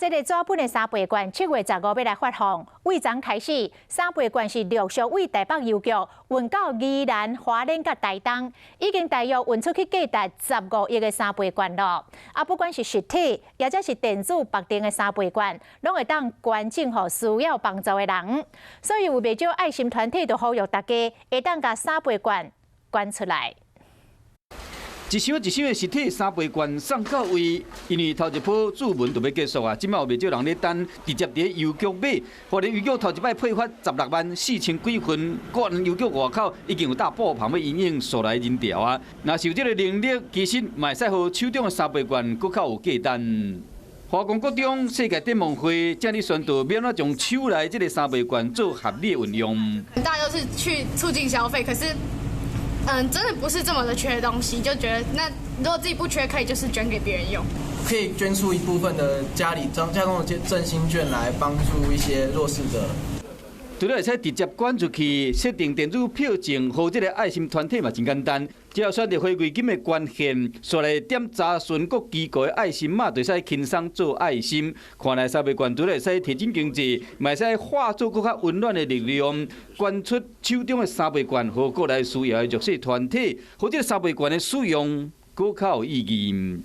這个紙本的三倍券7月15欲來發放，對昨開始，三倍券是陸續對台北郵局運到宜蘭、花蓮佮台東，已經大約運出去價值15億的三倍券囉。啊，不管是實體，抑者是電子綁定的三倍券，攏會當捐贈予需要幫助的人。所以有袂少愛心團體都呼籲大家，會當共三倍券捐出來。一箱一箱的實體三倍券送到位，因為頭一波注文就欲結束啊，這擺有袂少人咧等，直接佇郵局買。花蓮郵局頭一擺配發16萬4千幾份，個人郵局外口已經有搭布棚欲因應數來人潮啊。若是有這个能力，其實嘛會使予手中的三倍券閣較有價值。華岡國中世界展望會正咧宣導，欲按怎將手內這个三倍券做合理運用。大家都是去促進消費，可是，真的不是這麼的缺東西，就覺得那如果自己不缺，可以就是捐給別人用。可以捐出一部分的家裡裝家中的振興券來幫助一些弱勢者。除了會使直接捐出去，設定電子票證，予這个愛心團體嘛真簡單，只要選擇回饋金的權限，煞來點查詢各機構的愛心碼，就會使輕鬆做愛心。看來三倍券除了會使提振經濟，嘛會使化做閣較溫暖的力量，捐出手中的三倍券，予國內需要的弱勢團體，予這个三倍券的使用閣較有意義。